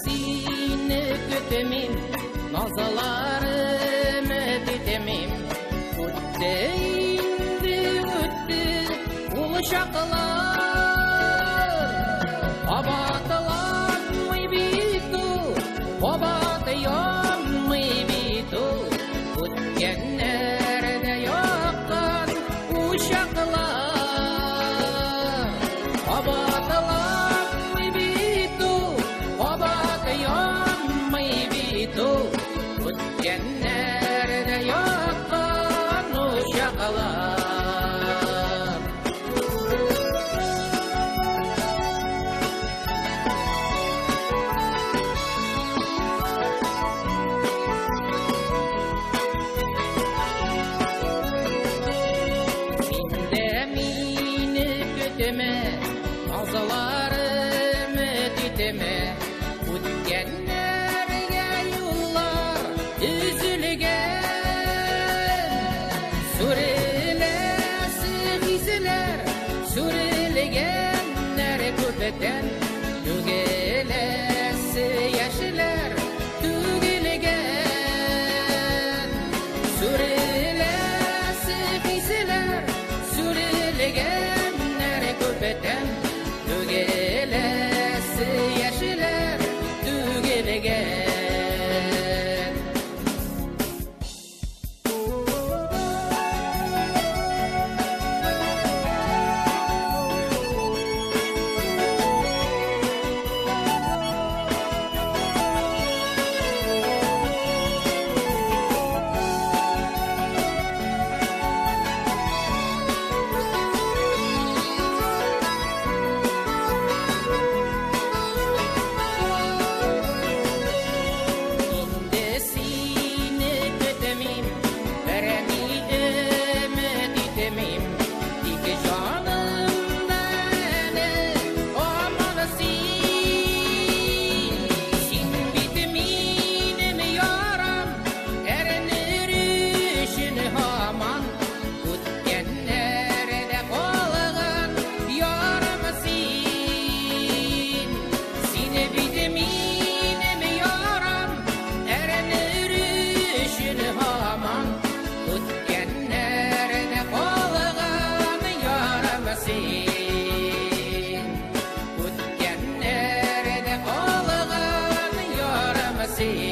Сине көтәмим, назларым көтәмим. Үтте инде, үтте ул чаклар. Кабатланмый бит ул, кабат янмый бит ул. Үткәннәрдә яккан учаклар. Кабатланмый бит ул, кабат янмый бит ул. Үткәннәрдә яккан учаклар. Син дә мине көтмә, назларым көтмә. Үткәннәргә юллар өзелгән. Сүреләсе хисләр, сүрелгәннәр күптән. Түгеләсе яшьләр түгелгән. Сүреләсе хисләр, сүрелгәннәр күптән. Түгеләсе яшьләр түгелгән. Инде сине көтмим, берни өмет итмим. Тик җанымда әле һаман син. Син бит минем ярам, әрнер өчен һаман. Үткәннәрдә калган ярым син. Син бит минем ярам, әрнер өчен һаман. Үткәннәрдә калган ярым син. Үткәннәрдә калган ярым син.